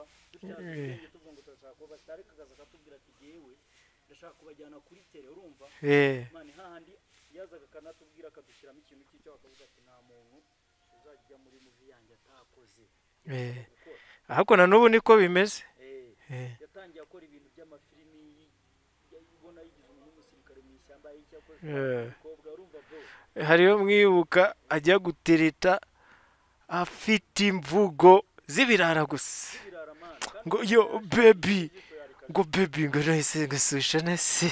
Urumva dutyaza ubwenge tuvuga ngo turashaka kuba abasitari, akaza akatubwira ati yewe ndashaka kubajyana kuri tele, urumva man hahandi yazaga akanatubwira akadushyiramo ikintu cy'icyo, akavuga ati nta muntu uzajya muri movie yanjye atakoze. Ariko na n'ubu niko bimeze. Yatangiye akora ibintu by'amafilimi, ubona yigize umuntu w'umusirikare mu ishyamba, y'icyakoze umukobwa, urumva bro. Hariyo mwibuka ajya gutereta afite imvugo z'ibirara gusa, ngo yo baby, ngo baby, ngo nahise ngasubisha nase.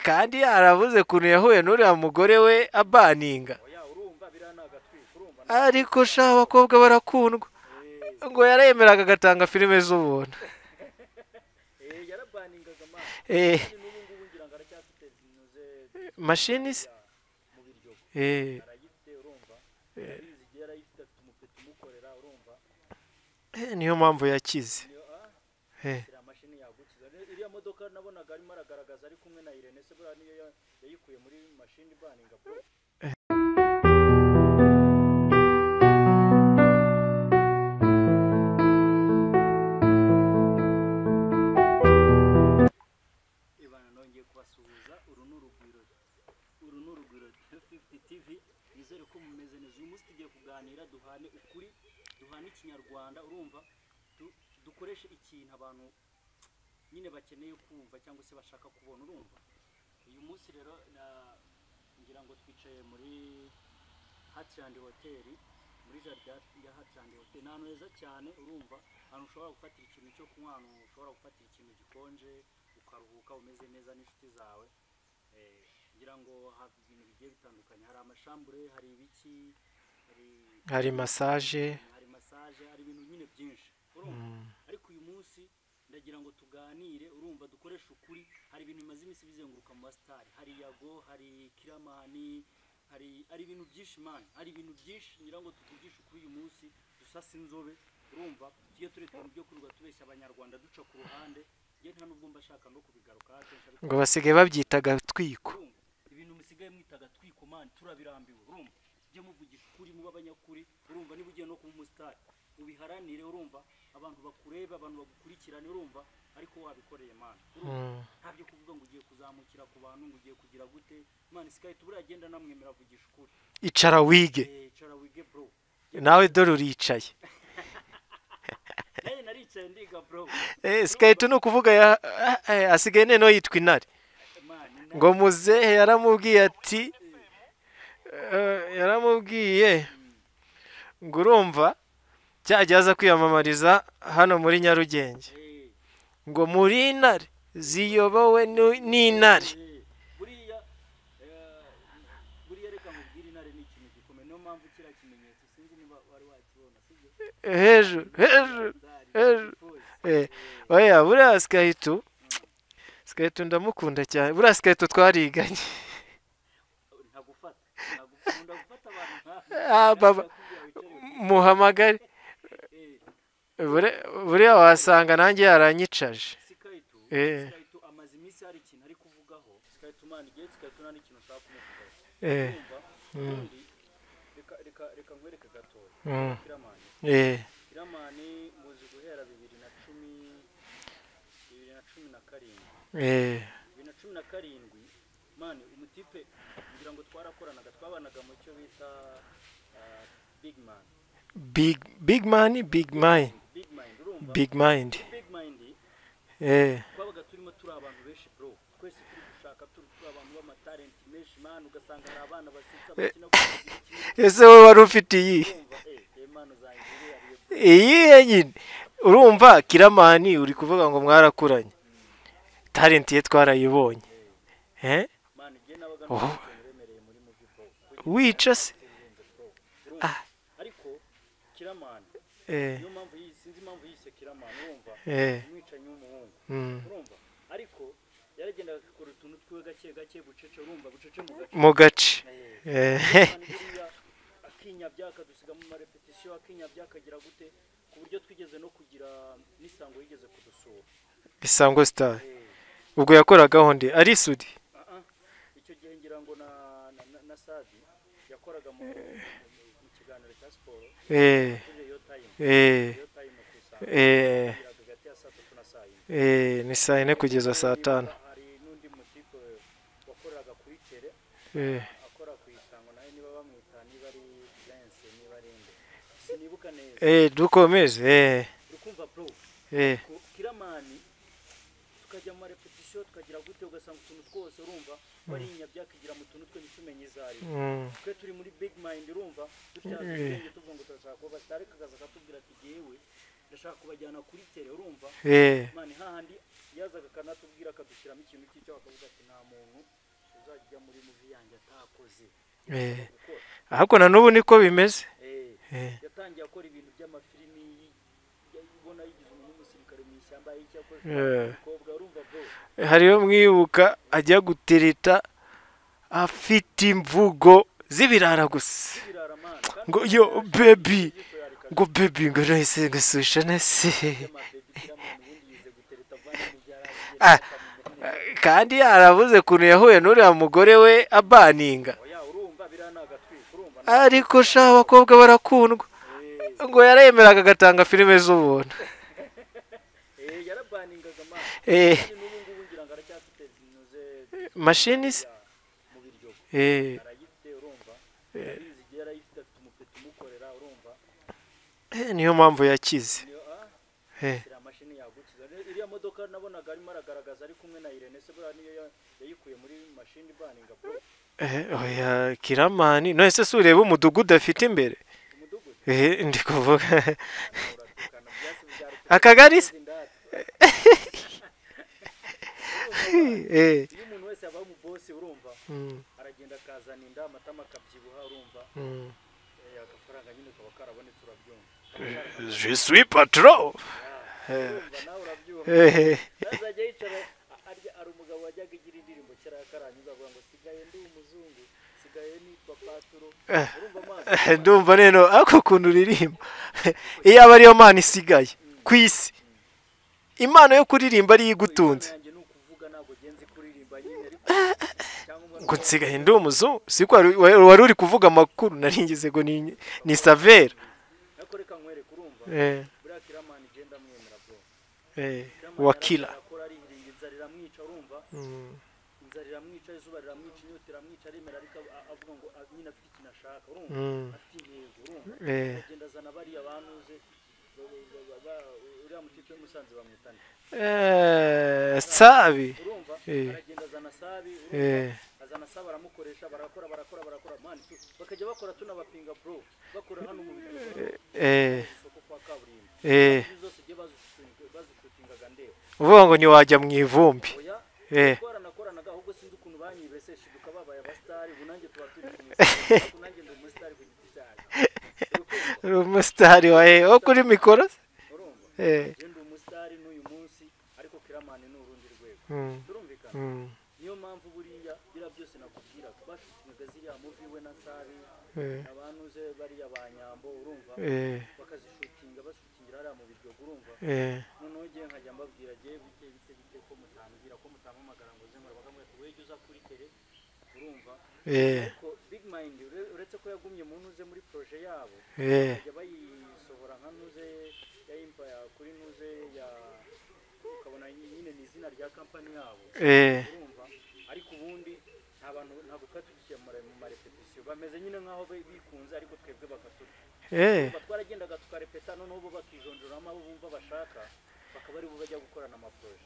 Kandi yaravuze ukuntu yahuye n'uriya mugore we abaninga, ariko sha abakobwa barakundwa, ngo yaremeraga agatanga filime z'ubuntu. Mashini se niyo mpamvu yakize. Iriya modoka nabonaga arimo aragaragaza ari kumwe na Irene, se buriya niyo yayikuye muri mashini baninga bro. Ibana nongeye kubasuhuza, uru ni Urugwiro 50 TV, nizere ko mumeze neza. Uyu munsi tugiye kuganira duhane ukuri, duhane ikinyarwanda, urumva dukoreshe ikintu abantu nyine bakeneye kumva cyangwa se bashaka kubona, urumva. Uyu munsi rero ngira ngo twicaye muri Heartland Hotel, muri jardin ya Heartland Hotel. Ni ahantu heza cyane, urumva, ahantu ushobora gufatira ikintu cyo kunywa, ahantu ushobora gufatira ikintu gikonje ukaruhuka umeze neza n'inshuti zawe. Ngira ngo hari ibintu bigiye bitandukanye, hari amashambure, hari ibiki, hari massage, hari ibintu nyine byinshi, urumva. Ariko uyu munsi ndagira ngo tuganire, urumva, dukoreshe ukuri. Hari ibintu bimaze iminsi bizenguruka mu basitari, hari Yago, hari Kiramani, hari ibintu byinshi man, hari ibintu byinshi ngira ngo tuvugishe ukuri uyu munsi, dusase inzobe, urumva, tujye tureka ibintu byo kuruga tubeshya abanyarwanda duca ku ruhande. Nge nta nubwo mbashaka no kubigaruka kenshi, ngo basigaye babyitaga twiko. Ibintu musigaye mwitaga twiko man, turabirambiwe, urumva. Jye muvugisha ukuri, muba abanyakuri, urumva. Niba ugiye no kuba umusitari ubiharanire, urumva, abantu bakureba, abantu bagukurikirane, urumva, ariko wabikoreye man, urumva. Ntabyo kuvuga ngo ugiye kuzamukira ku bantu, ngo ugiye kugira gute man. Sky tubura agenda namwemera avugisha ukuri. Icara wige, icara wige bro, nawe dore uricaye. Naricaye ndiga bro. Sky ni ukuvuga asigaye none yitwa intare, ngo muzehe yaramubwiye ati, yaramubwiye ngo urumva cyajya aza kwiyamamariza hano muri Nyarugenge, ngo muri intare ziyobowe n'intare. Buriya reka nkubwire, intare ni ikintu gikomeye, niyo mpamvu kiriya kimenyetso sinzi niba wari wakibona, sibyo? Hejuru hejuru hejuru. Oya buriya Sky2 ndamukunda cyane, buriya Sky2 twariganye. Baba muhamagare, buriya wasanga nanjye yaranyicaje. Sky2 amaze iminsi hari ikintu ari kuvugaho. Sky2 man, igihe Sky2 nta n'ikintu ushaka kumuvugaho. Reka nkwereke gatoya. Kiramani muzi guhera 2010, 2017. 2017 man, umutipe ngira ngo twarakoranaga, twabanaga mu cyo bita Big Man. Big man, big mind. Big mind. Twabaga turimo turi abantu benshi bro, twese turi gushaka, turi abantu b'amatalenti menshi man, ugasanga hari abana basetsa bakina. Ese wowe wari ufite iyi nyine, urumva Kiramani uri kuvuga ngo mwarakuranye, talenti ye twarayibonye. Wica se ariko Kiramani niyo mpamvu sinzi impamvu yise Kiramani, urumva, umwicanyi w'umuhungu, urumva. Ariko yaragendaga akakora utuntu twiwe gake gake, bucece, urumva, bucece mu gace. Akinyabya akadusiga mu marepetisiyo, akinyabya akagira gute, ku buryo twigeze no kugira n'isango yigeze kudusura. Isango Star ubwo yakoragaho ndi ari Sudi. Icyo gihe ngira ngo na Sadi yakoraga mu kiganiro cya cya siporo Eh, kuri Reyo Time. eh, Reyo Time ku saa eh, hagati ya saa 3 na saa 4. eh, ni saa 4 kugeza saa 5. Hari n'undi mutipe wakoreraga kuri tele, Eh, akora ku Isango nawe, niba bamwita niba ari Lens, niba ari nde, sinibuka neza. Eh, dukomeze, eh. Uri kumva bro? Eh. Ko Kiramani tukajya mu marepetisiyo, tukagira gute, ugasanga utuntu twose, urumva, warinya byakigira mu tuntu twe ntitumenye izo ari zo. Twe turi muri big mind, urumva, dutyaza ubwenge, tuvuga ngo turashaka kuba star, akaza akatubwira ati: "Jyewe ndashaka kubajyana kuri tele," urumva? Man, hahandi yazaga akanatubwira, akadushyiramo ikintu cy'icyo, akavuga ati: "Nta muntu uzajya ujya muri movie yanjye atakoze." Gukora. Ariko na n'ubu niko bimeze. Yatangiye akora ibintu by'amafilimi, ubona yigize umuntu w'umusirikare mu ishyamba, y'icyo akoze umukobwa, urumva bro? Hariyo mwibuka ajya gutereta afite imvugo z'ibirara gusa. Z'ibirara, man, kandi Ngo yo baby, ijisho yarika. Ngo baby, ngo nahise ngususha nase. By'amababy. Kiramani ubundi yize gutereta avana mu byaro. Ah. Kandi yaravuze ukuntu yahuye n'uriya mugore we abaninga. Oya, urumva, biriya ni agatwiko, urumva? Ariko sha, abakobwa barakundwa. Ngo yaremeraga agatanga filime z'ubuntu. Yarabaningaga, man. Kandi n'ubu ngubu ngira ngo aracyafite zinuze. Mashini se? Mu Biryogo. Arayifite, urumva, arabizi igihe yarayifite, afite umupeti umukorera, urumva? Niyo mpamvu yakize. Niyo ah. Iriya mashini yagukiza. Iriya modoka nabonaga arimo aragaragaza ari kumwe na Irene se, buriya niyo yayikuye muri mashini baninga, bro? Oya, Kiramani none se si ureba umudugudu afite imbere? Umudugudu? Ndi kuvuga Uratukana byasi byaro. Akagari se? Indata. Iyo umuntu wese yabaye umubosi, urumva, aragenda akazana inda, amatama akabyibuha, urumva? Agafaranga nyine kaba karabonetse, urabyumva. Je suis patron. Urumva nawe, urabyumva. Azajya yicara arya. Ari umugabo wajyaga igira indirimbo kera yakaranyuze, avuga ngo: "Sigaye ndi umuzungu, sigaye nitwa paturo," urumva, man? Ndumva rero ako kuntu uririmba, iyo aba ariyo mana isigaye ku isi, impano yo kuririmba ariyo igutunze. Impano yanjye ni ukuvuga, ntabwo ngenzi kuririmba nyine, ariko cyangwa Ngo nsigaye ndi umuzungu, siko wari uri kuvuga amakuru, naringize ngo ni savera. Ariko reka nkwereke, urumva? Buriya Kiramani igenda mwemera, bro. Kiramani Wakila. arakora, arihiringa, inzara iramwica, urumva? Inzara iramwica, izuba riramwica, inyota iramwica, aremera, ariko avuga ngo nyine afite ikintu ashaka, urumva? Afite intego, urumva? Agenda azana bariya banuze uriya mutipe w'i Musanze bamwitane. Sabi. Urumva? Aragenda azana Sabi, urumva? Azana Sabi, aramukoresha, barakora, barakora, barakora, man, bakajya bakora tunabapinga, bro, bakora hano mu bitaro, isoko kwa kaburimbo. Izi zose igiye bazishutingaga ndeba. Uvuga ngo ntiwajya mu ivumbi. Oya. Twaranakoranaga, ahubwo sinzi ukuntu banyibese, shiduka babaye abasitari. Ubu nanjye tuba turi kumwe, ariko nanjye ndi umusitari ku giti cyanjye. Uri kumva? Uri umusitari wa wo kuri mikoro se? Urumva? Njye ndi umusitari n'uyu munsi, ariko Kiramani ni urundi rwego. Turumvikana? Niyo mpamvu buriya biriya byose nakubwiraga, bashutingaga ziriya movie we na Sabi, abantuze bariya ba Nyambo, urumva? Bakazishutinga, bashutingira hariya mu Biryogo, urumva? Noneho ngiye nkajya mbabwira: "Jye bite, bite, bite, ko mutambwira, ko mutampamagara ngo nze nkora?" Bakamubwira ati: "Wejye uza kuri tele," urumva? Ariko big mind, uretse ko yagumye mu ntuze, muri projet yabo, bajya bayisohora nka ntuze ya Empire, kuri ntuze ya, ukabona nyine ni izina rya kampani yabo. Urumva, ariko ubundi nta bantu, ntabwo twari tugiye mu marepetisiyo, bameze nyine nk'aho bikunze, ariko twebwe bakaturya. Urumva, twaragendaga tukarepeta, noneho bo bakijonjoramo abo bumva bashaka, bakaba aribo bajya gukorana amaprojet.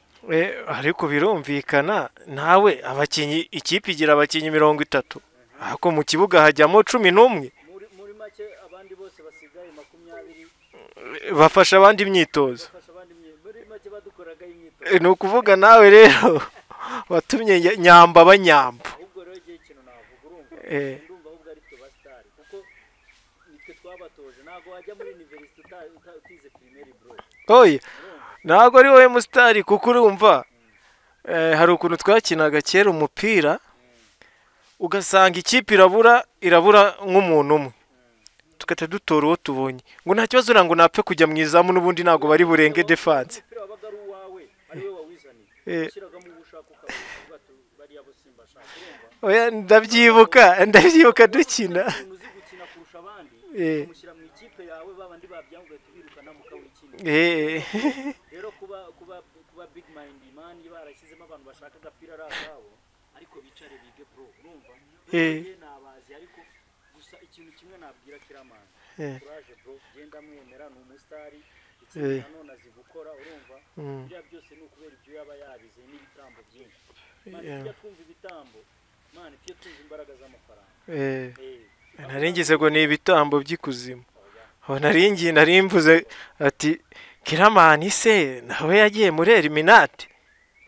Ariko birumvikana nawe, abakinnyi, ikipe igira abakinnyi 30, ariko mu kibuga hajyamo 11. Muri make abandi bose basigaye 20. Bafasha abandi imyitozo. Bafasha abandi muri make badukoragaho imyitozo. Ni ukuvuga nawe rero watumye Nyamba banyamba. Ahubwo rero igihe ikintu navuga, urumva, ndumva ahubwo ari twe basitari, kuko nitwe twabatoje. Ntabwo wajya muri university utize primaire, bro. Oya. Urumva? Ntabwo ari wowe musitari, kuko urumva, hari ukuntu twakinaga kera umupira, ugasanga ikipe irabura nk'umuntu umwe, tugahita dutora uwo tubonye, ngo nta kibazo, ngo napfe kujya mu izamu, n'ubundi ntabwo bari burenge défense. Umupira wabaga ari uwawe, ari we wawizaniye. Ushyiragamo uwo ushaka, ukavuga ati: "Bariya bo simbashaka," urumva? Oya, ndabyibuka, ndabyibuka dukina. Umuntu uzi gukina kurusha abandi. Ukamushyira mu ikipe yawe, babandi babyanga ugahita ubirukana mukawikina. Rero kuba Big Mind man barashyizemo abantu bashaka agapira ari akabo, ariko bicare bige bro, urumva? Njye nabazi, ariko gusa ikintu kimwe nabwira Killaman, courage bro, genda mwemera, ni umusitari. Ikindi nanone azi gukora, urumva? Biriya byose ni ukubera ibyo yaba yabize n'ibitambo byinshi. Man, tujya twumva ibitambo, man, tujye twumva imbaraga z'amafaranga. Nari ngize ngo ni ibitambo by'ikuzimu. Aho nari ngiye, nari mvuze ati Killaman se nawe yagiye muri Illuminati.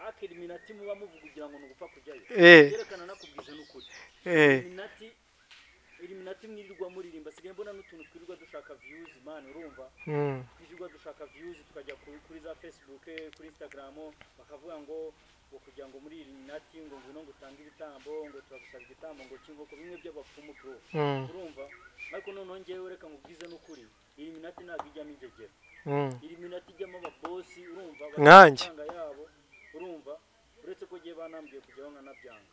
Ariko Illuminati muba muvuga ugira ngo ni ugupfa kujyayo. Yerekana nakubwije n'ukuri. Illuminati mwirirwa muririmba, sigaye mbona n'utuntu twirirwa dushaka views, man, urumva? Twirirwa dushaka views, tukajya kuri za Facebook, kuri Instagram, bakavuga ngo kugira ngo muri Illuminati ngo ngwino ngo utange ibitambo, ngo turagusaba igitambo ngo cy'inkoko, bimwe by'abapfumu bro. Urumva? Ariko noneho ngewe reka nkubwize n'ukuri, Illuminati ntabwo ijyamo ingegera. Illuminati ijyamo ababosi, urumva? Bafite Nkanjye. amafaranga yabo, urumva? Uretse ko ngiye banambwiye kujyaho nkanabyanga.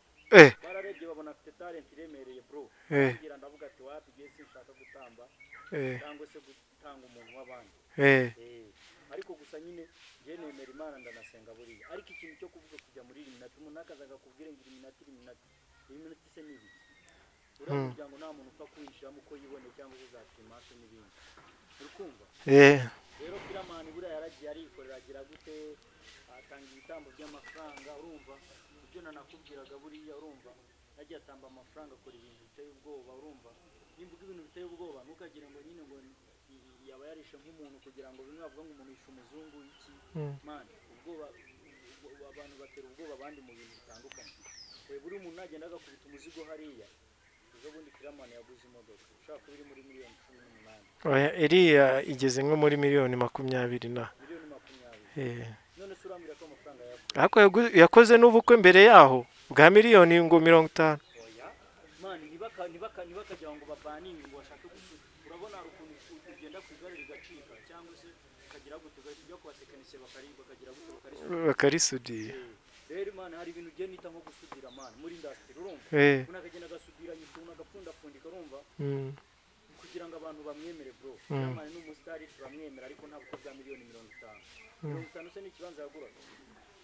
Bararebye babona afite talent iremereye bro. Ngira ndavuga ati wapi, igihe sinshaka gutamba cyangwa se gutanga umuntu w'abandi. Ariko gusa nyine njye nemera Imana, ndanasenga buriya, ariko ikintu cyo kuvuga kujya muri Illuminati, umuntu akaza akakubwira ngo Illuminati, Illuminati, Illuminati se ni ibiki? Uriya muryango nta muntu upfa kuwinjiramo uko yiboneye, cyangwa se za Freemason n'ibindi, uri kumva? Rero Killaman buriya yaragiye arikorera, agira gute, atanga ibitambo by'amafaranga, urumva? Ibyo nanakubwiraga buriya, urumva, yagiye atamba amafaranga, akora ibintu biteye ubwoba, urumva? Nimvuga ibintu biteye ubwoba, ntukagire ngo nyine ngo yaba yarishe nk'umuntu, kugira ngo bimwe bavuga ngo umuntu yishe umuzungu iki. Man, ubwoba, abantu batera ubwoba abandi mu bintu bitandukanye. We buri muntu nagenda agakubita umuzigo hariya. Ejo bundi Killaman yaguze imodoka ushobora kuba iri muri miliyoni 18. Oya, iriya igeze nko muri miliyoni 20 na. Miliyoni 20. None se urambwira ko amafaranga yakuye? Ariko yakoze n'ubukwe mbere yaho bwa miliyoni ngo 50. Oya man, ntibakagira ngo babaninge ngo bashake gusu. Urabona hari ukuntu ugenda ku igare rigacika, cyangwa se ukagira gute, ugahita ujya ku batekinisiye bakagira gute, bakarisudira. Bakarisudira. Rero man, hari ibintu ugenda nita nko gusudira, man, muri industry, urumva? Umuntu akagenda agasudiranya utuntu, agapfundapfundika, urumva? Kugira ngo abantu bamwemere bro. Killaman ni umusitari, turamwemera, ariko nta bukwe bwa miliyoni 50. 50 se ni ikibanza yaguraga?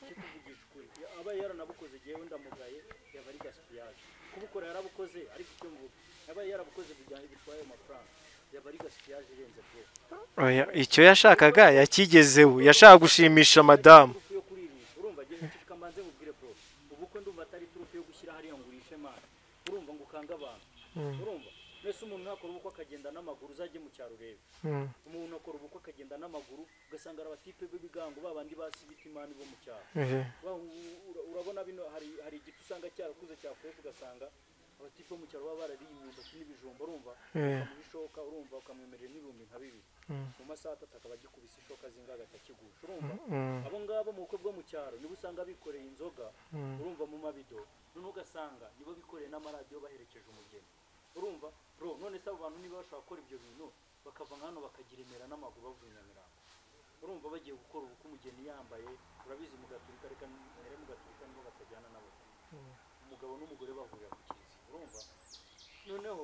Cyo tuvugisha ukuri, aba yaranabukoze, jyewe ndamugaye, yaba ari gaspillage kubukora. Yarabukoze, ariko icyo mvuga, yaba yarabukoze kugira ngo bitwaye ayo mafaranga, yaba ari gaspillage irenze bro. Oya, icyo yashakaga yakigezeho, yashaka gushimisha madamu. Turufu yo kuririsha, urumva? Genda mbanze nkubwire bro, ubukwe ndumva atari turufu yo gushyira hariya ngo urishe man, urumva, ngo ukange abantu, urumva? Mbese umuntu nakora ubukwe akagenda n'amaguru, uzajye mu cyaro urebe. Umuntu akora ubukwe akagenda n'amaguru, ugasanga ari abatipe b'ibigango, babandi basi ibiti man bo mu cyaro. Urabona bino, hari igiti usanga cyarakuze cya fresh, ugasanga abatipe bo mu cyaro baba barariye imyumbati n'ibijumba, urumva? Ukamuha ishoka, urumva, ukamwemerera n'ibihumbi nka 2, mu masaha 3 akaba agikubise ishoka zingahe, agahita akigusha, urumva? Abo ngabo mu bukwe bwo mu cyaro nibo usanga bikoreye inzoga, urumva, mu mabido, noneho ugasanga nibo bikoreye n'amaradiyo baherekeje umugeni, urumva bro? None se abo bantu niba bashobora gukora ibyo bintu, bakava nka hano bakagira i Remera n'amaguru bavuye i Nyamirambo, urumva, bagiye gukora ubukwe, umugeni yambaye, urabizi mu Gaturika, reka mbere mu Gaturika nibo batajyana nabo, umugabo n'umugore bahurira ku kiliziya, urumva? Noneho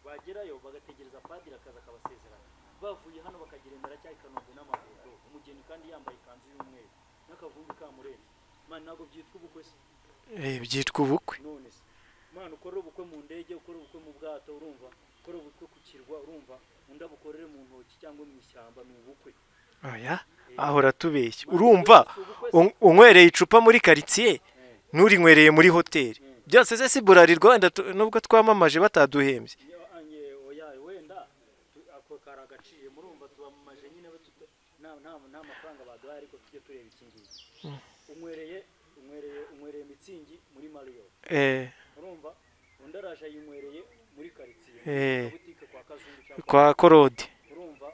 bagerayo bagategereza padiri akaza akabasezerana, bavuye hano bakagira i Remera cyangwa i Kanombe n'amaguru bro, umugeni kandi yambaye ikanzu y'umweru n'akavumbi kamurenze, man, ntabwo byitwa ubukwe se? Byitwa ubukwe. None se man, ukorere ubukwe mu ndege, ukore ubukwe mu bwato, urumva, ukore ubukwe ku kirwa, urumva, undi abukorere mu ntoki cyangwa mu ishyamba, ni ubukwe? Oya, ahora tubeshya, urumva? Si ubukwe se? Unywereye icupa muri karitsiye n'urinywereye muri hoteli, byose se si Bralirwa? Wenda nubwo twamamaje bataduhembye. Oya, wenda ako kari agaciye, murumva, tubamamaje nyine nta mafaranga baduhaye, ariko tujye tureba iki ngiki. Unywereye Mützig muri Marriott, urumva, undi araje ayinywereye muri karitsiye, mu butike kwa Kazungu cyangwa kwa Korode. Urumva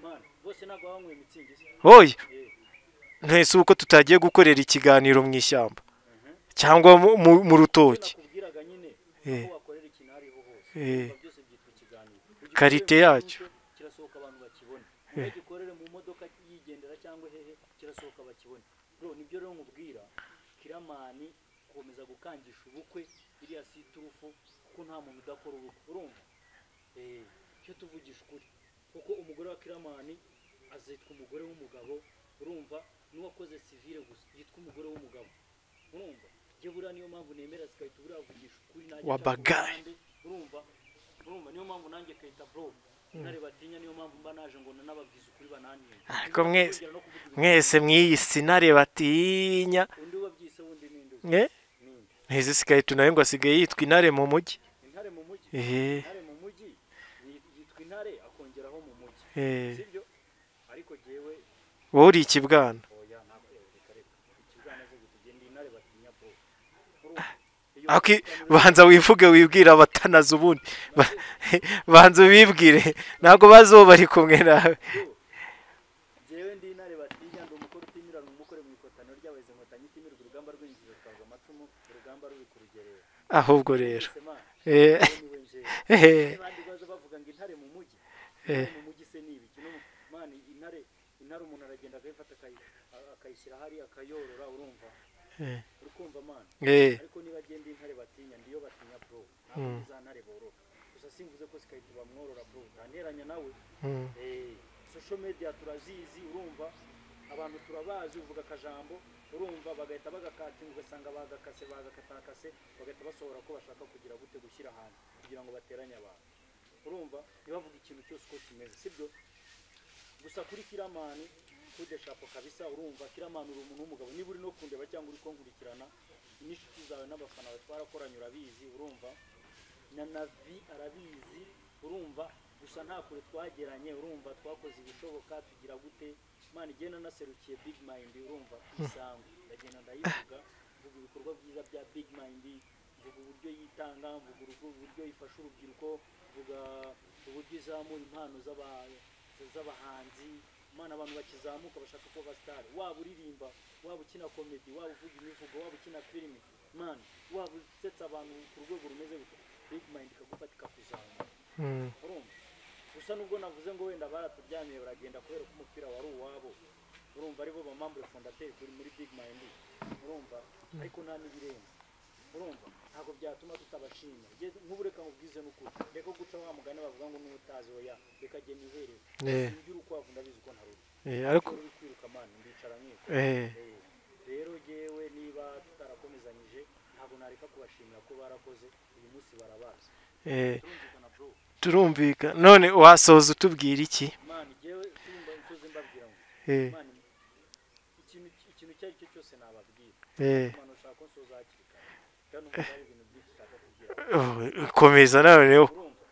man, bose ntabwo baba banyweye Mützig se? Oya. Ntese uko tutagiye gukorera ikiganiro mu ishyamba cyangwa mu rutoki? Nakubwiraga nyine, aho wakorera ikintu aho ariho hose, urumva, byose byitwa ikiganiro. Ugikorere Qualité mu yacyo. ntuje, kirasohoka abantu bakibone. Ugikorere mu modoka yigendera cyangwa hehe, kirasohoka bakibone bro. Nibyo rero nkubwira, Killaman gukomeza gukangisha ubukwe, iriya si iturufu, kuko nta muntu udakora ubukwe, urumva? Cyo tuvugisha ukuri, kuko umugore wa Kiramani azitwa umugore w'umugabo, urumva, n'uwakoze civile gusa yitwa umugore w'umugabo, urumva. Njye buriya niyo mpamvu nemera Sikahita, buriya avugisha ukuri nanjye Wa nca ku bagaye. ruhande, urumva niyo mpamvu nanjye Kayita bro, intare batinya, niyo mpamvu mba naje ngo nanababwize ukuri bananiye. Ariko mwese mwese mw'iyi sinare batinya. Undi wabyise wundi ninde uzi? Eh? Ninde? Ntizi Sikahita nawe ngo asigaye yitwa intare mu mujyi. Intare mu mujyi. Eh. Intare mu mujyi yitwa intare akongeraho mu mujyi. Eh. Sibyo? Ariko jyewe Wowe uri ikibwana. Oya, ntabwo, reka reka, ikibwana zo gutugenda, intare batinya bro. Urumva? Iyo Aki banza wivuge, wibwira abatanazi ubundi. Banza ubibwire, ntabwo bazi uwo bari kumwe nawe. Jyewe ndi intare batinya, ndi umukoro utimirana, umukore mu ikotaniro ry'abahize inkotanyi itimirwa urugamba rw'injizo rukaza amacumu urugamba ruri ku rugerero. Ahubwo rero Ese man, eh, uwo niwe njyewe. eh, Abandi baza bavuga ngo intare mu mujyi. Eh. Intare mu mujyi se ni ibiki? No man, intare intare umuntu aragenda akayifata akayishyira hariya akayorora, urumva? Eh. Uri kumva man? Eh. Ariko niba agenda intare batinya, ndiyo batinya bro, ntabwo mm. za ntare borora gusa. Simvuze ko Sikahita bamworora bro, ntanteranya nawe. Social media turazizi, urumva, abantu turabazi, uvuga akajambo, urumva, bagahita bagakatinga, ugasanga bagakase bagakatakase, bagahita basohora ko bashaka kugira gute, gushyira hanze kugira ngo bateranye abantu, urumva, ntibavuge ikintu cyose uko kimeze, sibyo? Gusa kuri Kiramani kude shapo kabisa, urumva, Kiramani uri umuntu w'umugabo, niba uri no kundeba cyangwa uri kunkurikirana n'inshuti zawe n'abafana bawe twarakoranye, urabizi, urumva, na Navi arabizi, urumva. Gusa nta kure twageranye, urumva, twakoze ibishoboka tugira gute, Imana igenda naserukiye Big Mind, urumva, isango ndagenda ndayivuga, mvuga ibikorwa byiza bya Big Mind, mvuga uburyo yitanga, mvuga uburyo ifasha urubyiruko, mvuga uburyo izamura impano z'abahanzi. Imana, abantu bakizamuka bashaka kuba star, waba uririmba, waba ukina comedy, waba uvuga imivugo, waba ukina filime, man, waba usetsa abantu ku rwego rumeze gute, Big Mind ikagufata ikakuzamura. Urumva, gusa nubwo navuze ngo wenda baraturyamiye baragenda kubera ko umupira wari uwabo, urumva, aribo ba membre fondateur kuri muri Big Mind, urumva, ariko nta n'ibirenze, urumva, ntabwo byatuma tutabashima. Nk'ubu reka nkubwize n'ukuri, reka guca wa mugani bavuga ngo n'utazi, oya, reka jye niherere. Sinjye urukwavu, ndabizi ko ntaruri. Ariko uri kwiruka man, ndicara nkiruka. Rero jyewe niba tutarakomezanyije ntabwo nareka kubashimira ko barakoze, uyu munsi barabazi. Turumvikana bro? Turumvika. None wasoza utubwira iki? Man, jyewe simba nsoze mbabwira ngo man, ikintu icyo ari cyo cyose nababwira. Man, ushaka ko nsoza hakiri kare kandi numva hari ibintu byinshi nshaka kubwira. Oh, komeza noneho. Urumva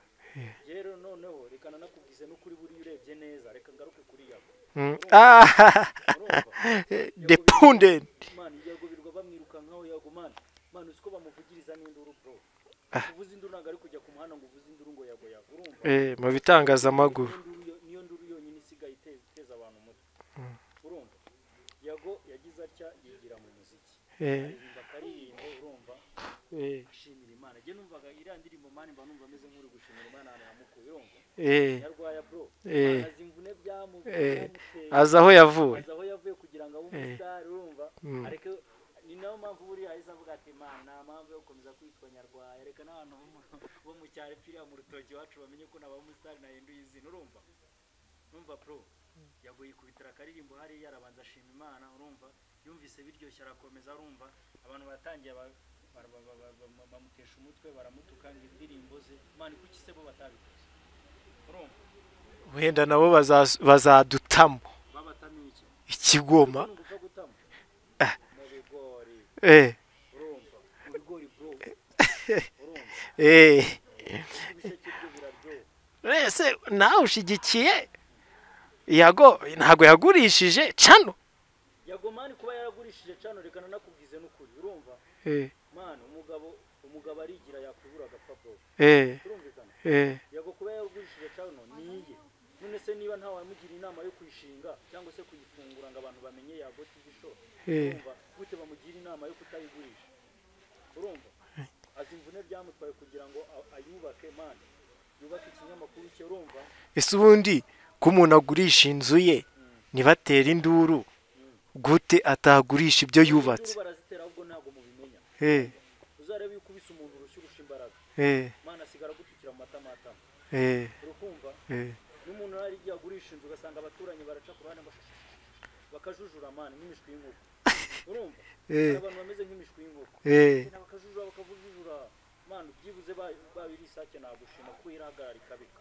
rero, noneho reka nanakubwize n'ukuri, buriya urebye neza, reka ngaruke kuri Yago. Ah, Urumva? The pundit. Man, Yago birirwa bamwirukankaho. Yago man, man, uzi ko bamuvugiriza n'induru bro? Kuvuza induru ntabwo ari kujya ku muhanda ngo uvuze induru ngo Yago Yago, urumva? Mu bitangazamakuru. Niyo nduru yonyine isigaye iteza abantu umutwe, urumva. Yago yagize atya yigira mu muziki, aririmba akaririmbo, urumva, ashimira Imana. Njye numvaga iriya ndirimbo man, mba numva ameze nk'uri gushimira Imana ahantu yamukuye, urumva. Nyarwaya bro, azi imvune byamuteye, azi aho yavuye. Azi aho yavuye kugira ngo abe umusitari, urumva. Areke, ni nayo mpamvu buriya yahise avuga ati man, nta mpamvu yo gukomeza kwitwa Nyarwaya, reka n'abantu bo mu cyaro epfiriya mu rutoki iwacu bamenye ko naba umusitari nahinduye izina, urumva. Urumva bro, Yago yikubitira akaririmbo hariya, arabanza ashima Imana, urumva, yumvise biryoshye arakomeza, urumva, abantu batangiye bamutesha umutwe, baramutuka ngo indirimbo ze, man, kuki se bo batabikoze, urumva? Wenda nabo bazadutamo Babatamiye iki? ikigoma. Ni ugupfa gutama mu bigori. Urumva, mu bigori bro, urumva. Ibisheke byo biraryoha. Ese nawe ushigikiye Yago ntabwo yagurishije cano? Yago man, kuba yaragurishije cano, reka nanakubwize n'ukuri, urumva. Man, umugabo arigira yakwibura agapfa bro. Turumvikana? Yago kuba yaragurishije cano niye, none se niba ntawe wamugira inama yo kuyishinga cyangwa se kuyifungura ngo abantu bamenye Yago TV Show, urumva, gute bamugira inama yo kutayigurisha? Urumva, azi imvune byamutwaye kugira ngo ayubake man, yubake ikinyamakuru cye, urumva. Ese ubundi ko umuntu agurisha inzu ye ntibatere induru, gute atagurisha ibyo yubatse? Induru barazitera, ahubwo ntabwo mubimenya. Uzarebe iyo ukubise umuntu urushyi urusha imbaraga, man, asigara agutukira mu matamatama. Urukumva? Kumva n'umuntu ari igihe agurisha inzu ugasanga abaturanyi baraca ku ruhande ngo bakajujura man nk'imishwi y'inkoko. Urumva? Abantu bameze nk'imishwi y'inkoko. Bakajujura bakavujura man byibuze babiri isake nagushima ko irahagarara ikabika.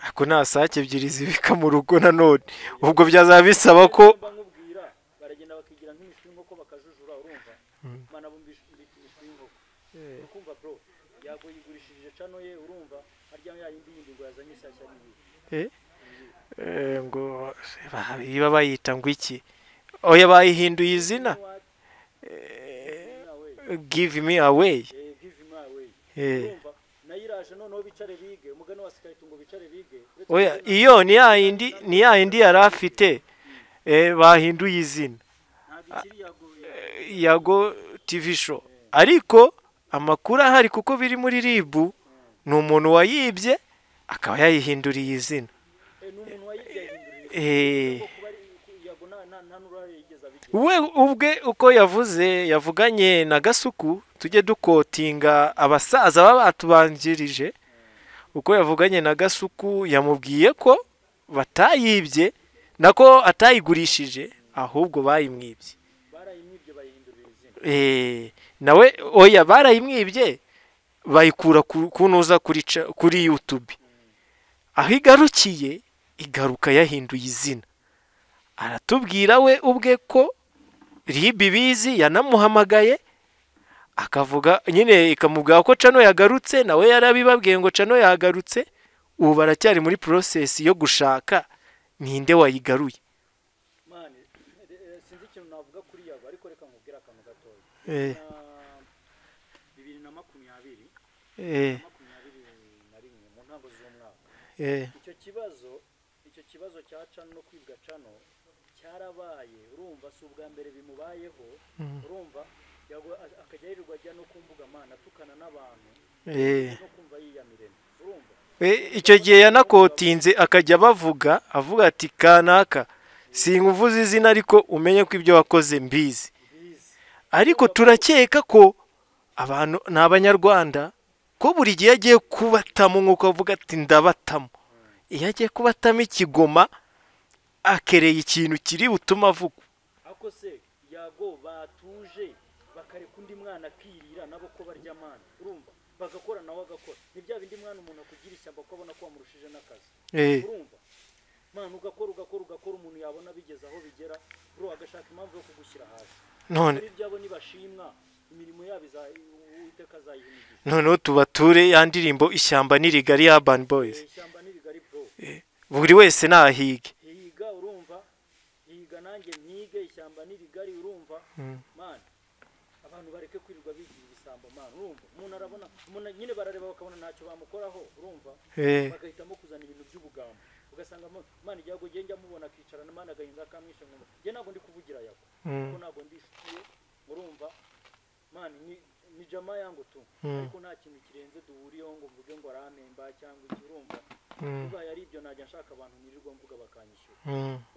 Ako nta sake ebyiri zibika mu rugo nanone. Ubwo byazaba bisaba ko nkubwira baragenda bakigira nk'imishwi y'inkoko bakajujura urumva? Mana bumvisha imishwi y'inkoko. Ukumva bro yago yigurishije channel ye urumva harya ya yindi yindi ngo yazanye ishyashya niyi. Ngo iba bayita ngo iki? Oya bayihinduye izina. Give me away. Give me away. Nayiraje noneho bicare bige umugani wa Skype ngo bicare bige. Oya iyo ni ya yindi ni ya yindi yarafite bahinduye izina. Yago TV show. Ariko amakuru ahari kuko biri muri RIB ni umuntu wayibye akaba yayihinduriye izina. We ubwe uko yavuze yavuganye na Gasuku tujye dukotinga abasaza baba batubanjirije uko yavuganye na Gasuku yamubwiye ko batayibye nako atayigurishije ahubwo bayimwibye. Nawe oya barayimwibye bayikura kunuza kuri YouTube. Aho igarukiye igaruka yahinduye izina. Aratubwira we ubwe ko RIB bizi yanamuhamagaye akavuga nyine ikamubwira ko channel yagarutse nawe yarabibabwiye ngo channel yagarutse ubu baracyari muri process yo gushaka ninde wayigaruye. Man sinzi ikintu navuga kuri yabo ariko reka nkubwira akantu gatoya. 2020 21 mu ntango z'umwaka. Icyo kibazo cya channel no kwibwa channel cyarabaye urumva si ubwa mbere bimubayeho urumva akajya yirirwa ajya no kumbuga mana atukana n'abantu no kumva yiyamirene urumva. Icyo gihe yanakotinze akajya bavuga avuga ati kanaka sinkuvuze izina ariko umenye ko ibyo wakoze mbizi. Ariko turakeka ko abantu ni abanyarwanda ko buri gihe agiye kubatamo nkuko avuga ati ndabatamo. Iyo agiye kubatamo ikigoma akereye ikintu kiri butuma avuga. Ako se yago batuje bakareka undi mwana akirira nabo ko barya mana urumva bagakora nawe agakora ni bya bindi mwana umuntu akugira ishyamba ko abona ko wamurushije n'akazi. Urumva mwana ugakora ugakora ugakora umuntu yabona bigeze aho bigera bro agashaka impamvu yo kugushyira hasi. None ibyabo nibashimwa imirimo yabo Uwiteka azayiha. None tubature ya ndirimbo ishyamba ni rigari ya Urban Boys. Ishyamba ni rigari bro. Buri wese nahige. Higa urumva higa nanjye mpige ishyamba ni rigari urumva man abantu bareke kwirirwa bigira ibisambo man urumva umuntu arabona umuntu nyine barareba bakabona ntacyo bamukoraho urumva bagahitamo kuzana ibintu by'ubugambo ugasanga man igihe njya mubona akicarana man agahinda kamwishe ngo njye ntabwo ndi kuvugira yako kuko ntabwo ndishukiye urumva man ni jama yangu tu ariko nta kintu kirenze duhuriyeho ngo mvuge ngo arampemba cyangwa iki urumva bibaye ari ibyo najya nshaka abantu nirirwa mvuga bakanyishyura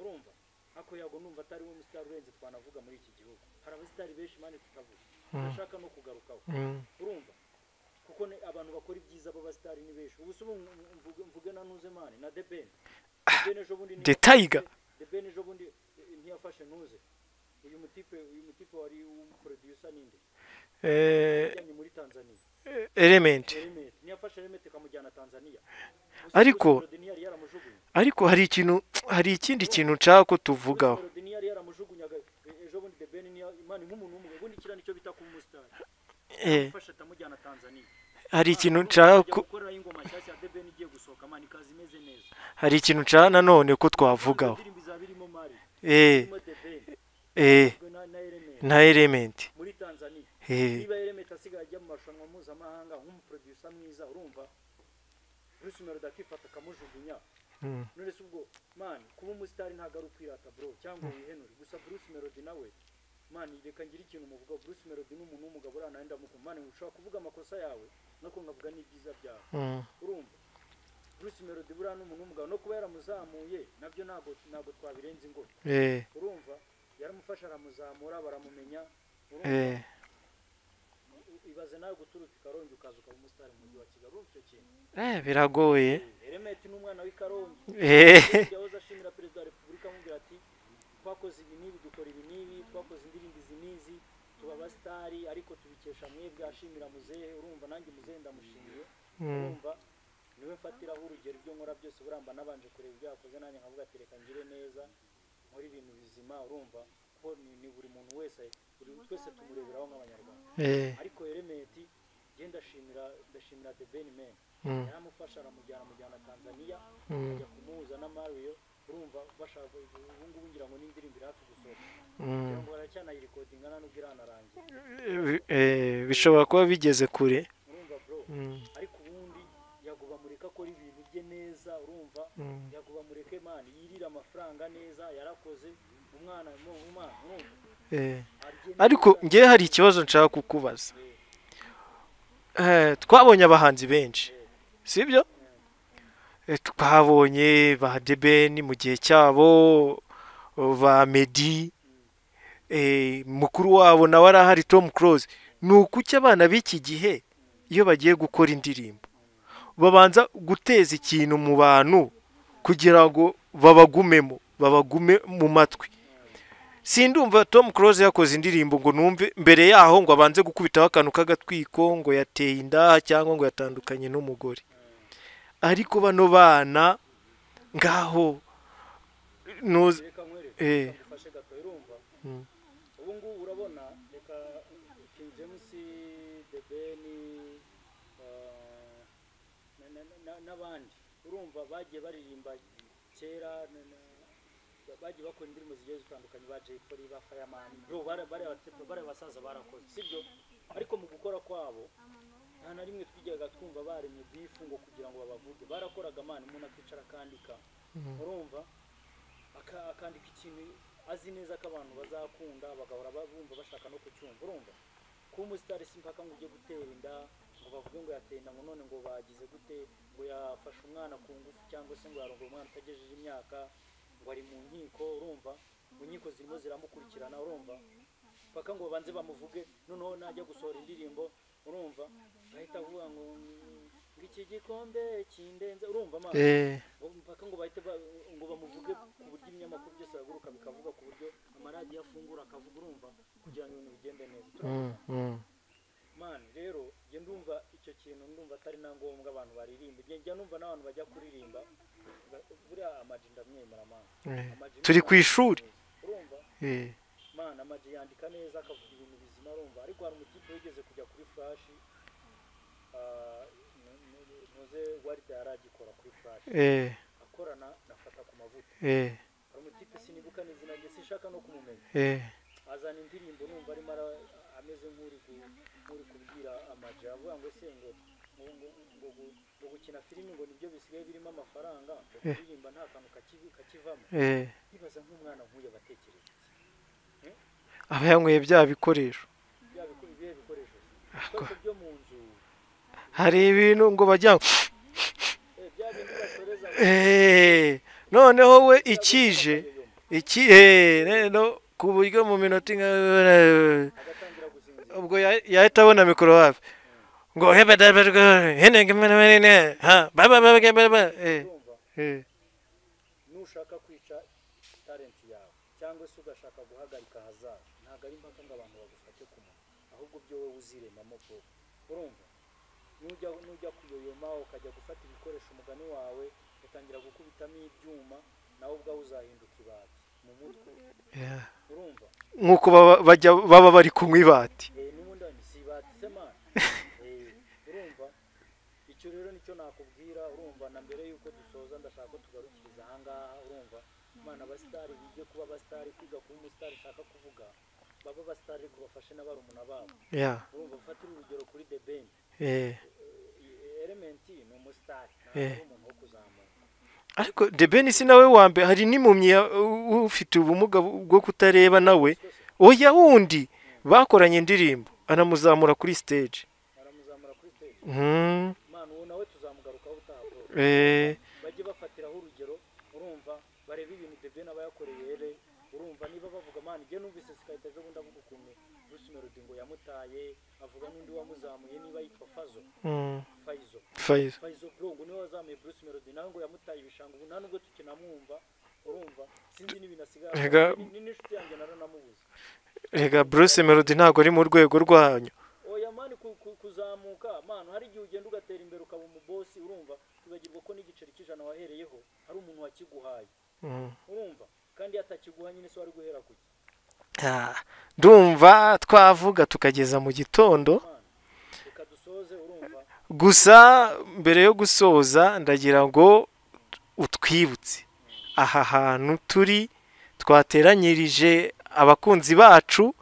urumva ako yago numva atari we mustar urenze twanavuga muri iki gihugu hari abasitari benshi mane tutavuga ndashaka no kugarukaho urumva kuko abantu bakora ibyiza b'abasitari ni benshi ubu se mvuge na ntuze mane na The Ben ejo bundi The Tiger The Ben ejo bundi ntiyafashe ntuze uyu mutipe wari umuproducer ninde muri Tanzania Element ntiyafashe Element kamujyana Tanzania ariko hari ikintu hari ikindi kintu nshaka ko tuvugaho. Hari ikintu nshaka ko hari ikintu nshaka nanone ko twavugaho na Element muri Tanzania. Niba Element asigaye ajya mu marushanwa mpuzamahanga nk'umuproducer mwiza urumva Bruce Melody akifata akamujugunya none se ubwo man kuba umusitari ntago ari ukwirata bro cyangwa wihenure gusa Bruce Melody nawe man reka ngira ikintu muvuga Bruce Melody ni umuntu w'umugabo urana ndamukunda man ushobora kuvuga amakosa yawe nako nkavuga n'ibyiza byawe urumva Bruce Melody buriya ni umuntu w'umugabo no kuba yaramuzamuye nabyo ntago twabirenze ingohe urumva yaramufasha aramuzamura baramumenya Ibaze nawe guturuka i Karongi ukaza ukaba umusitari mu mujyi wa Kigali, urumva icyo kintu? Biragoye. Element ni umwana w'i Karongi. Yahoze ashimira perezida wa repubulika amubwira ati twakoze ibi n'ibi, dukora ibi n'ibi, twakoze indirimbo izi n'izi, tuba abasitari ariko tubikesha mwebwe. Ashimira muzehe, urumva nanjye muzehe ndamushimiye. Urumva niwe mfatiraho urugero, ibyo nkora byose buramba nabanje kureba ibyo yakoze, nanjye nkavuga ati reka ngire neza nkore ibintu bizima, urumva ko ni buri muntu wese, buri twese tumureberaho nk'abanyarwanda. Ariko Element njye ndashimira The Ben man, yaramufasha aramujyana, amujyana Tanzania, ajya kumuhuza na Mario, urumva bashaka ubu ngubu ngira ngo n'indirimbo iri hafi gusohoka, ngira ngo baracyanayirekodinga nta nubwo iranarangira. Bishobora kuba bigeze kure. Urumva bro, ariko ubundi Yago bamureke akora ibintu bye neza, urumva Yago bamureke man yirira amafaranga neza, yarakoze umwana umwana, urumva Ariko ngewe hari ikibazo nshaka kukubaza. Twabonye abahanzi benshi, sibyo? Twabonye ba The Ben mu gihe cyabo, ba Meddy, mukuru wabo nawe arahari Tom Close. Ni ukuki abana b'iki gihe iyo bagiye gukora indirimbo babanza guteza ikintu mu bantu kugira ngo babagumemo, babagume mu matwi? Sindumva Tom Close yakoze indirimbo ngo numve mbere yaho ngo abanze gukubitaho akantu k'agatwiko ngo yateye inda cyangwa ngo yatandukanye n'umugore. Ariko bano bana ngaho reka nkwereke, ngufashe gato, urumva ubu ngubu urabona, reka King James, The Ben n'abandi, urumva bagiye baririmba kera, bagiye bakora indirimbo zigiye zitandukanye, ba Jay Polly, ba Fireman, bro, bariya basaza barakoze, sibyo? Ariko mu gukora kwabo nta na rimwe twigeraga twumva baremye beef ngo kugira ngo babavuge. Barakoraga man, umuntu akicara akandika, urumva akandika ikintu azi neza ko abantu bazakunda, bagahora bumva bashaka no kucyumva. Urumva kuba umusitari si mpaka ngo ujye gutera inda ngo bavuge ngo yateye inda, ngo none ngo bagize gute, ngo yafashe umwana ku ngufu, cyangwa se ngo yarongoye umwana utagejeje imyaka, ngo ari mu nkiko, urumva ngo inkiko zirimo ziramukurikirana, urumva paka ngo babanze bamuvuge, noneho najya gusohora indirimbo, urumva bahita avuga ngo iki gikombe kindenze, urumva man, mpaka ngo bahite ngo bamuvuge ku buryo ibinyamakuru byose bihaguruka bikavuga, ku buryo amaradiyo afungura akavuga, urumva kugira ngo ibintu bigende neza. Man rero njye ndumva icyo kintu ndumva atari na ngombwa abantu baririmba. Njya numva n'abantu bajya kuririmba, buriya Ama G ndamwemera man. Turi ku ishuri, urumva man, Ama G yandika neza akavuga ibintu bizima, urumva. Ariko hari umutipe wigeze kujya kuri Flash, ntuze warida yaragikora kuri Flash, akorana na Fata ku Mavuta. Hari umutipe sinibuka n'izina rye, sinshaka no kumumenya, azana indirimbo numva arimo ameze nk'uri kubwira Ama G, avuga ngo se ngo ngo gukina filimi ngo nibyo bisigaye birimo amafaranga, ngo kuririmba nta kantu kakivamo. Nkibaza nk'umwana nk'uyu abatekereza iki? Aba yanyweye bya bikoresho. Ibihe bikoresho byo mu nzu? Hari ibintu ngo bajya noneho we ikije iki no ku buryo mu minota ubwo yahita abona mikoro hafi ngo nushaka kwica talent yawe cyangwa se ugashaka guhagarika ahazaza, ntabwo ari impaka ngo abantu bagufate ku munwa, ahubwo byo wowe uziremamo bwo. Urumva nujya kuyoyoma ukajya gufata ibikoresho umugani wawe utangira gukubitamo ibyuma, nawe ubwawe uzahinduka ibati mu mutwe. Urumva nkuko baba bari kunywa ibati n'ubundi si ibati se man. Urumva icyo rero nicyo nakubwira. Urumva na mbere yuko dusoza ndashaka ko tugarukiriza aha ngaha. Urumva imana abasitari bige kuba abasitari, kwiga kuba umusitari ushaka kuvuga baba abasitari ariko bafashe n'abarumuna babo. Urumva ufatire urugero kuri The Ben. Element ni umusitari, ntabwo umuntu wo kuzamuka. Ariko The Ben si nawe wa mbere, hari n'impumyi ufite ubumuga bwo kutareba nawe, oya wundi bakoranye indirimbo anamuzamura kuri stage. Aramuzamura kuri stage. Man uwo nawe tuzamugarukaho utaha bro. Bajye bafatiraho urugero, urumva barebe ibintu The Ben aba yakoreye ere, Urumva niba bavuga man, njye numvise Sikahita ejo bundi avuga ukuntu Bruce Melody ngo yamutaye, avuga n'undi wamuzamuye niba yitwa Fazo, Faizo. Faizo. Faizo bro, ngo niwe wazamuye Bruce Melody, nawe ngo yamutaye ibishanga, ubu nta nubwo tukinamwumva. Urumva sinzi n'ibintu asigaye ni n'inshuti yanjye naranamubuze. Rega Bruce Melody ntabwo ari mu rwego rwanyu. Oya man, kuzamuka man, hari igihe ugenda ugatera imbere ukaba umubosi. Urumva kwibagirwa ko n'igiceri cy'ijana wahereyeho hari umuntu wakiguhaye. Urumva kandi atakiguha nyine se wari guhera kuki? Ndumva twavuga tukageza mu gitondo. Man, reka dusoze, urumva. Gusa mbere yo gusoza ndagira ngo utwibutse aha hantu turi twateranyirije abakunzi bacu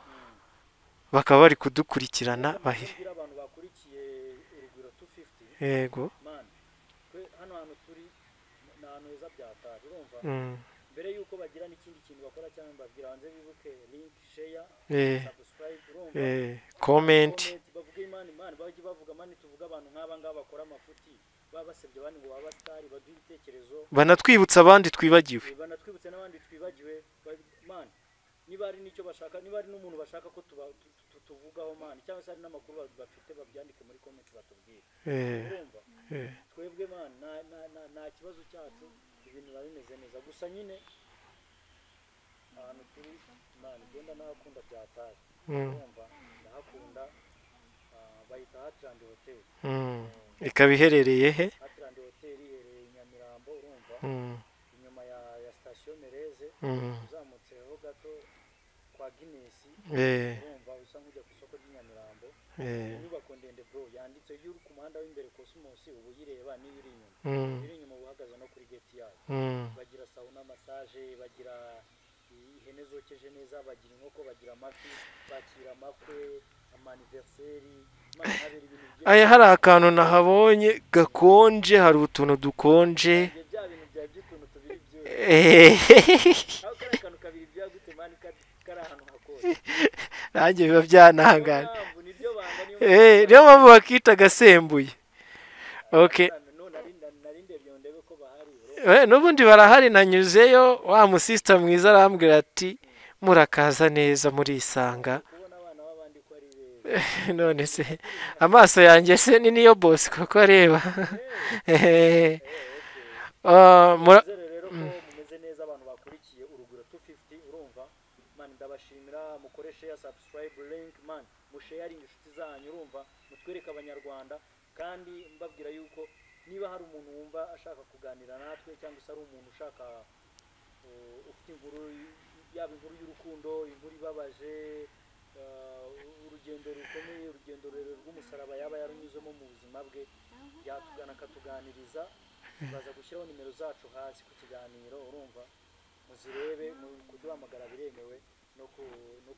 bakaba bari kudukurikirana bahe. Kubwira abantu bakurikiye Urugwiro 250. Yego. Man, twe hano hantu turi ni ahantu heza byatari, urumva. Mbere yuko bagira n'ikindi kintu bakora cyangwa mbabwira, banze bibuke link, share, subscribe, urumva. Comment. Comment, bavuge imana imana, bajye bavuga man, tuvuge abantu nk'aba ngaba bakora amafuti, baba basebye abandi ngo baba star, baduhe ibitekerezo. Banatwibutsa abandi twibagiwe. Banatwibutse n'abandi twibagiwe. Man, niba hari n'icyo bashaka, niba hari n'umuntu bashaka ko tuvugaho man, cyangwa se hari n'amakuru bafite, babyandike muri comment batubwire. Urumva twebwe man nta kibazo cyacu, ibintu biba bimeze neza. Gusa nyine ahantu turi man, genda nahakunda byataye. Urumva ndahakunda, bayita Heartland Hotel. Ikaba iherereye he? Heartland Hotel iherereye i Nyamirambo, urumva, inyuma ya sitasiyo Mereze, uzamutseho gato kwa Guinness. Urumva usa nk'ujya ku isoko ry'i Nyamirambo. Inyubako ndende bro, yanditse iyo uri ku muhanda w'imbere Cosmos uba uyireba, n'iyo uri inyuma, iyo uri inyuma uba uhagaze no kuri gate yayo. Bagira sauna, massage, bagira ihene zokeje neza, bagira inkoko, bagira amafi, bakira amakwe, ama anniversaire, man, habera ibintu byinshi. Aya, hari akantu nahabonye gakonje, hari utuntu dukonje. Ibyo bya bintu byawe by'utuntu tubiri byose. Aho kariya kantu kabiri byagute man, kari ahantu hakonje? Nanjye biba byanahangana. Niyo mpamvu, niryo banga, niyo Niyo mpamvu bakita agasembuye, okay. No nari ndebye ngo ndebe ko bahari, urumva. N'ubundi barahari, nanyuzeyo wa musisita mwiza arambwira ati murakaza neza, murisanga. Kubona abana b'abandi ko ari beza. None se amaso yanjye se ni niyo boss koko areba? Nizere rero ko mumeze neza, abantu bakurikiye Urugwiro 250. Urumva man, ndabashimira, mukore share, subscribe, link man, musharinge inshuti zanyu, urumva, mutwereke abanyarwanda. Kandi mbabwira yuko niba hari umuntu wumva ashaka kuganira natwe, cyangwa se ari umuntu ushaka ufite inkuru, yaba inkuru y'urukundo, inkuru ibabaje, urugendo rukomeye, urugendo rurerure rw'umusaraba yaba yarunyuzemo mu buzima bwe, yatugana akatuganiriza. Baza gushyiraho nimero zacu hasi ku kiganiro, urumva, muzirebe. Kuduhamagara biremewe, no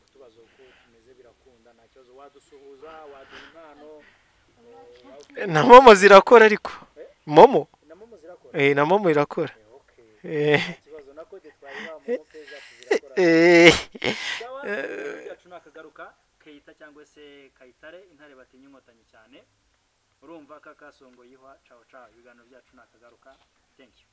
kutubaza uko tumeze birakunda, nta kibazo. Wadusuhuza, waduha impano, waba ufite- Na MoMo zirakora ariko. MoMo. Na MoMo zirakora. Na MoMo irakora. Okay, nta kibazo, na code twayibaha, MoMo Pay zacu zirakora. Sawa, ibiganiro byacu nakagaruka. Keita cyangwa se Kayitare, intare batinya inkotanyi cyane, urumva ka kasongo yihwa. Ciao ciao, ibiganiro byacu nakagaruka. Thank you.